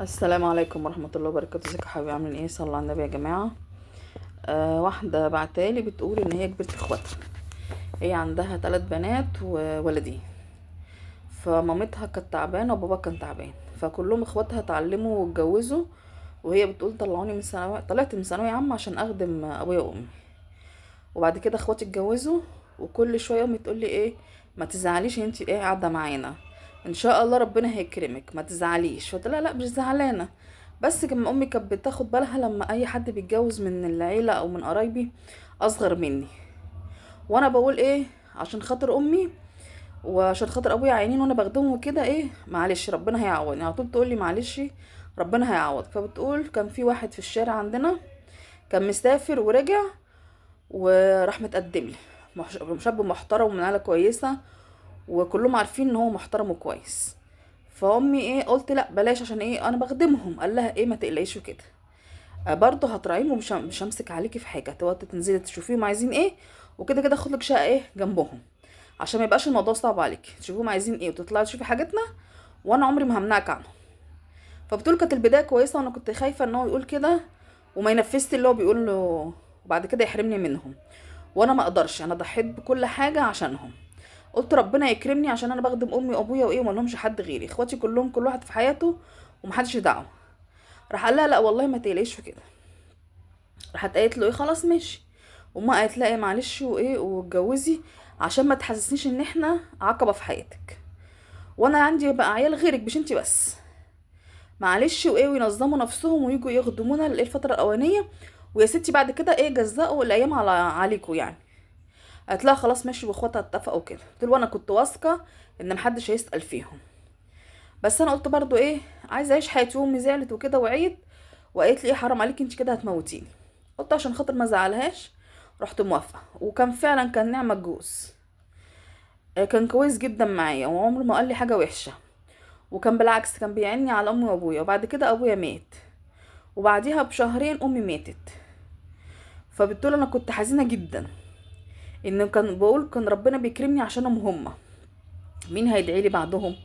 السلام عليكم ورحمة الله وبركاته. ازيكم يا حبايبي؟ عاملين ايه؟ صلوا على النبي يا جماعة. واحدة بعتالي بتقول ان هي كبرت اخواتها، هي عندها 3 بنات وولدين، فمامتها كانت تعبانة وبابا كان تعبان، فكلهم اخواتها اتعلموا واتجوزوا، وهي بتقول طلعوني من ثانوي، طلعت من ثانوية عامة عشان اخدم ابويا وامي، وبعد كده اخواتي اتجوزوا، وكل شوية امي تقول لي ايه ما تزعليش انت ايه قاعدة معانا، ان شاء الله ربنا هيكرمك ما تزعليش. فقلت لها لا مش زعلانة، بس كما امي كانت بتاخد بالها لما اي حد بيتجوز من العيلة او من قرايبي اصغر مني، وانا بقول ايه عشان خاطر امي وعشان خاطر ابويا عينين وانا بخدمهم وكده، ايه معلش ربنا هيعوضني. على طول تقول لي معلش ربنا هيعوضك. فبتقول كان في واحد في الشارع عندنا كان مسافر ورجع وراح متقدم لي، شاب محترم ومن عيله كويسة وكلهم عارفين ان هو محترم وكويس. فامي ايه قلت لا بلاش عشان ايه انا بخدمهم. قال لها ايه ما تقلقيش وكده، برضه هتراعيهم ومش مش همسك عليكي في حاجة، تقعدي تنزلي تشوفيهم عايزين ايه وكده كده، خد لك شقه ايه جنبهم عشان ما يبقاش الموضوع صعب عليكي، تشوفيهم عايزين ايه وتطلعي تشوفي حاجتنا، وانا عمري ما همنعك عنهم. فبتقول كانت البداية كويسة، وانا كنت خايفة ان هو يقول كده وما ينفذش اللي هو بيقول له وبعد كده يحرمني منهم، وانا ما اقدرش، انا ضحيت بكل حاجة عشانهم. قلت ربنا يكرمني عشان انا بخدم امي وابويا وايه وما لهمش حد غيري، اخواتي كلهم كل واحد في حياته ومحدش دعوه. راح قال لها لا والله ما تقلقيش وكده. راحت قالت له ايه خلاص ماشي، وما قالت لها ايه معلش وايه واتجوزي عشان ما تحسسنيش ان احنا عقبه في حياتك، وانا عندي بقى عيال غيرك مش انتي بس، معلش وايه، وينظموا نفسهم ويجوا يخدمونا الفترة الاولانية، ويا ستي بعد كده ايه جزأوا الايام على عليكم يعني. قالت لها خلاص ماشي، واخواتها اتفقوا كده. قلت له انا كنت واثقة ان محدش هيسأل فيهم، بس انا قلت برضو ايه عايزه اعيش حياتي. وامي زعلت وكده وعيت وقالت لي ايه حرام عليكي انت كده هتموتيني. قلت عشان خاطر ما ازعلهاش رحت موافقة، وكان فعلا كان نعمه الجوز، كان كويس جدا معايا وعمره ما قال لي حاجة وحشة، وكان بالعكس كان بيعني على امي وابويا. وبعد كده ابويا مات، وبعديها بشهرين امي ماتت. فبتقول انا كنت حزينة جدا، ان كان بقول كان ربنا بيكرمني عشانهم هما، مين هيدعي لي بعدهم؟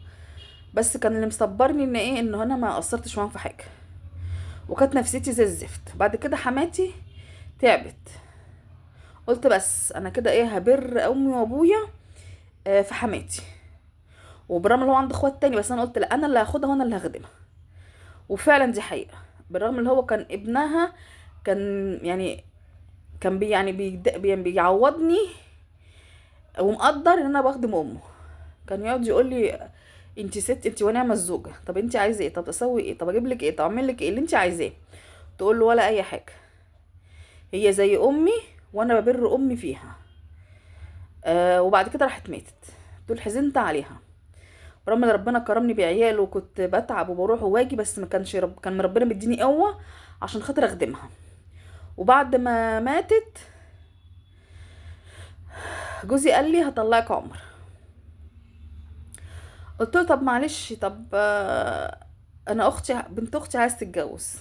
بس كان اللي مصبرني ان ايه ان انا ما قصرتش معاهم في حاجة، وكانت نفسيتي زي الزفت. بعد كده حماتي تعبت، قلت بس انا كده ايه هبر امي وابويا في حماتي، وبالرغم ان هو عنده اخوات تاني بس انا قلت لا انا اللي هاخدها وانا اللي هخدمها. وفعلا دي حقيقة، بالرغم ان هو كان ابنها كان يعني كان بي يعني بيعوضني ومقدر ان انا بخدم امه. كان يقعد يقول لي انت ست، انت ونعمه الزوجة، طب انت عايزه ايه، طب اسوي ايه، طب اجيب لك ايه، طب اعمل لك ايه اللي انت عايزاه. تقول له ولا اي حاجة، هي زي امي وانا ببر امي فيها. وبعد كده راحت ماتت. تقول حزنت عليها، برغم ان ربنا كرمني بعيال وكنت بتعب وبروح وواجي، بس ما كانش كان ربنا مديني قوة عشان خاطر اخدمها. وبعد ما ماتت جوزي قال لي هطلعك عمر. قلت له طب معلش، طب انا اختي بنت اختي عايزه تتجوز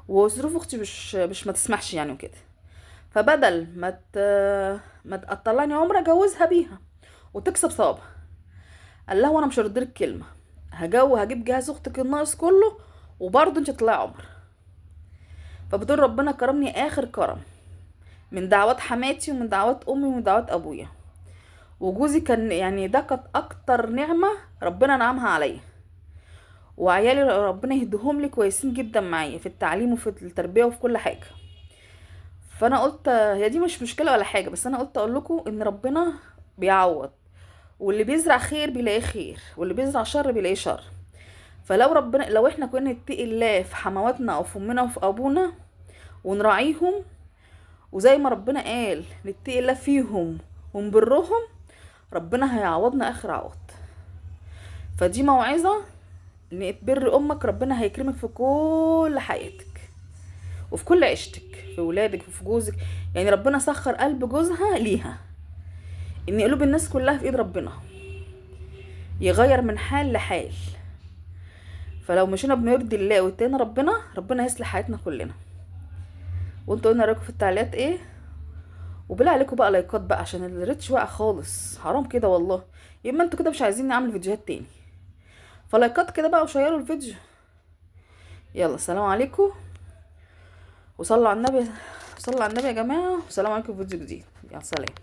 وظروف اختي مش ما تسمحش يعني وكده، فبدل ما تطلعني عمره اجوزها بيها وتكسب ثوابها. قال لها وانا مش هرد لك كلمة، هجيب جهاز اختك الناقص كله وبرضه انت تطلعي عمر. فبتقول ربنا كرمني اخر كرم من دعوات حماتي ومن دعوات امي ومن دعوات ابويا وجوزي، كان يعني ده كانت اكتر نعمه ربنا نعمها عليا. وعيالي ربنا يهديهم لي كويسين جدا معايا في التعليم وفي التربية وفي كل حاجة. فانا قلت هي دي مش مشكلة ولا حاجة، بس انا قلت اقول لكم ان ربنا بيعوض، واللي بيزرع خير بيلاقي خير، واللي بيزرع شر بيلاقي شر. فلو ربنا، لو احنا كنا نتقي الله في حمواتنا او في امنا وفي ابونا ونراعيهم، وزي ما ربنا قال نتقي الله فيهم ونبرهم، ربنا هيعوضنا اخر عوض. فدي موعظة ان تبر امك، ربنا هيكرمك في كل حياتك وفي كل عيشتك، في ولادك وفي جوزك. يعني ربنا سخر قلب جوزها ليها، ان قلوب الناس كلها في ايد ربنا، يغير من حال لحال. فلو مشينا بما يرضي الله واتقينا ربنا، ربنا هيصلح حياتنا كلنا. وانتوا قلنا رايكم في التعليقات ايه، وبالله عليكم بقى لايكات بقى عشان الريتش واقع خالص، حرام كده والله. يا اما انتوا كده مش عايزين نعمل فيديوهات تاني، فلايكات كده بقى وشيروا الفيديو. يلا السلام عليكم، وصلوا على النبي، صلوا على النبي يا جماعة، والسلام عليكم في فيديو جديد. يا سلام.